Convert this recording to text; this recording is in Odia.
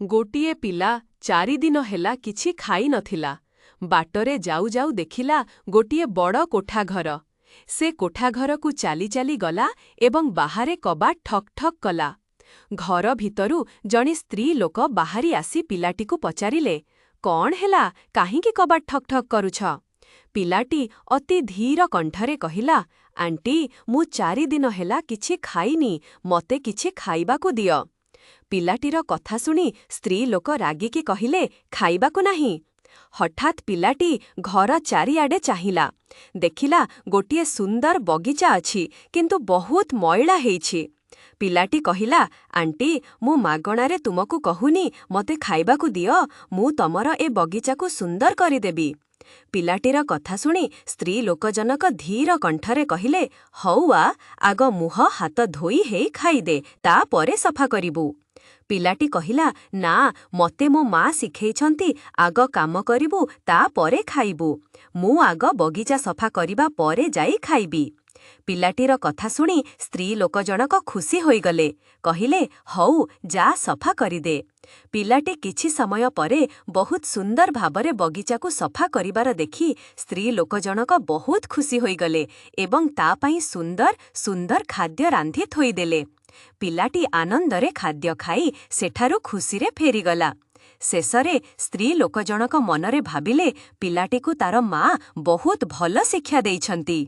ଗୋଟିଏ ପିଲା 4 ଦିନ ହେଲା କିଛି ଖାଇ ନଥିଲା। ବାଟରେ ଯାଉ ଯାଉ ଦେଖିଲା ଗୋଟିଏ ବଡ଼ କୋଠାଘର। ସେ କୋଠାଘରକୁ ଚାଲି ଚାଲି ଗଲା ଏବଂ ବାହାରେ କବାଟ ଠକ୍ ଠକ୍ କଲା। ଘର ଭିତରୁ ଜଣେ ସ୍ତ୍ରୀ ଲୋକ ବାହାରି ଆସି ପିଲାଟିକୁ ପଚାରିଲେ, "କଣ ହେଲା, କାହିଁକି କବାଟ ଠକ୍ ଠକ୍ କରୁଛ?" ପିଲାଟି ଅତି ଧୀର କଣ୍ଠରେ କହିଲା, "ଆଣ୍ଟି, ମୁଁ 4 ଦିନ ହେଲା କିଛି ଖାଇନି, ମତେ କିଛି ଖାଇବାକୁ ଦିଅ।" ପିଲାଟିର କଥା ଶୁଣି ସ୍ତ୍ରୀ ଲୋକ ରାଗିକି କହିଲେ, "ଖାଇବାକୁ ନାହିଁ।" ହଠାତ୍ ପିଲାଟି ଘର ଚାରିଆଡ଼େ ଚାହିଁଲା। ଦେଖିଲା ଗୋଟିଏ ସୁନ୍ଦର ବଗିଚା ଅଛି, କିନ୍ତୁ ବହୁତ ମଇଳା ହେଇଛି। ପିଲାଟି କହିଲା, "ଆଣ୍ଟି, ମୁଁ ମାଗଣାରେ ତୁମକୁ କହୁନି, ମତେ ଖାଇବାକୁ ଦିଅ, ମୁଁ ତମର ଏ ବଗିଚାକୁ ସୁନ୍ଦର କରିଦେବି।" ପିଲାଟିର କଥା ଶୁଣି ସ୍ତ୍ରୀ ଲୋକ ଜଣକ ଧୀର କଣ୍ଠରେ କହିଲେ, "ହଉ ଆ, ଆଗ ମୁହଁ ହାତ ଧୋଇ ହେଇ ଖାଇଦେ, ତାପରେ ସଫା କରିବୁ।" ପିଲାଟି କହିଲା, "ନା, ମତେ ମୋ ମା ଶିଖେଇଛନ୍ତି, ଆଗ କାମ କରିବୁ, ତାପରେ ଖାଇବୁ। ମୁଁ ଆଗ ବଗିଚା ସଫା କରିବା ପରେ ଯାଇ ଖାଇବି।" ପିଲାଟିର କଥା ଶୁଣି ସ୍ତ୍ରୀ ଲୋକ ଜଣକ ଖୁସି ହୋଇଗଲେ। କହିଲେ, "ହଉ, ଯା, ସଫା କରିଦେ।" ପିଲାଟି କିଛି ସମୟ ପରେ ବହୁତ ସୁନ୍ଦର ଭାବରେ ବଗିଚାକୁ ସଫା କରିବାର ଦେଖି ସ୍ତ୍ରୀ ଲୋକ ଜଣକ ବହୁତ ଖୁସି ହୋଇଗଲେ ଏବଂ ତା ପାଇଁ ସୁନ୍ଦର ସୁନ୍ଦର ଖାଦ୍ୟ ରାନ୍ଧି ଥୋଇଦେଲେ। ପିଲାଟି ଆନନ୍ଦରେ ଖାଦ୍ୟ ଖାଇ ସେଠାରୁ ଖୁସିରେ ଫେରିଗଲା। ଶେଷରେ ସ୍ତ୍ରୀ ଲୋକ ଜଣକ ମନରେ ଭାବିଲେ, ପିଲାଟିକୁ ତାର ମା ବହୁତ ଭଲ ଶିକ୍ଷା ଦେଇଛନ୍ତି।